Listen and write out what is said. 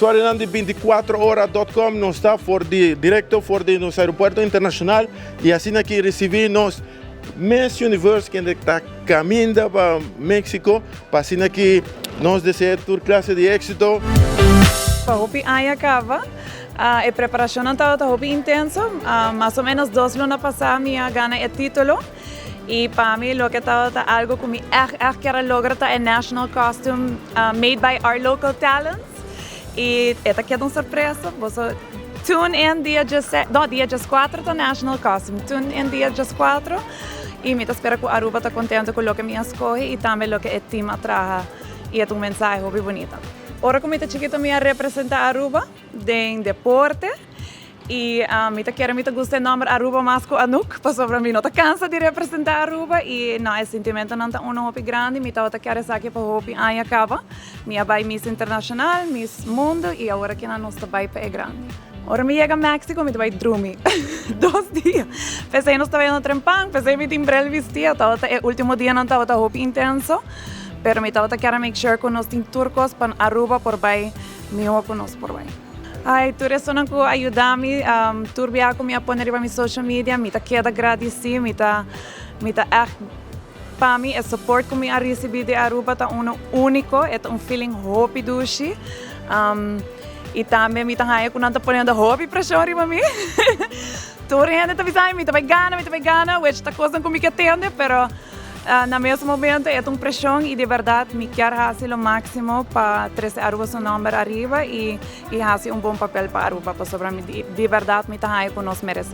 Usuarionan di 24ora.com, nos ta for di directo for di nos aeropuerto internacional y asina aki recibi nos Miss Universe, kende ta caminda pa Mexico, pa asina aki nos desea tur clase di exito. Pa hopi aña caba, e preparacionnan tabata hopi intenso. Mas o menos 2 luna pasa mi a gana e titulo. Y pa mi loke tabata algo cu mi echt echt kier logra ta e national costume made by our local talents. Y e ta keda un sorpresa. Bo tune in dia 16, no, dia 4 ta national costume. Tune in dia 4 y mi ta spera cu Aruba ta contento cu loke mi a scoge y tambe loke e team a traha y e un mensahe hopi bunita. Ora cu mi ta chikito, mi a representa Aruba den deporte y mi ta kere mi ta gusta e nomber Aruba mas cu Anouk, pasobra mi no ta cansa di representa Aruba y no, e sentimentonan ta uno hopi grandi. Mi tabata kier esaki pa hopi aña caba. Mi a bay Miss Internacional, Miss Mundo y awor aki nos ta bay pa e grandi. Ora mi yega Mexico, mi ta bay drumi 2 dia. Pesey nos ta bay trempan, pesey mi tin bril bisti, tabata e ultimo dianan tabata hopi intenso, pero mi tabata kier make sure cu nos tin tur cos pa Aruba por bay miho cu nos por bay. Ay, tur esnan cu a yuda mi, tur bia cu mi a pone riba mi social media, mi ta keda gradici, mi ta echt, pa mi, e support cu mi a ricibi di Aruba ta uno unico, e un feeling hopi dushi. Y tambe mi ta haya cu nan ta poniendo hopi presion riba mi. Tur hende ta bisa: "Mi ta bay gana, mi ta bay gana", which ta cos cu mi kier tende, pero na mes momento e un presion y di berdad mi kier haci lo maximo pa trece Aruba su nomber ariba y haci un bon papel pa Aruba, pasobra mi di berdad mi ta haya cu nos merece.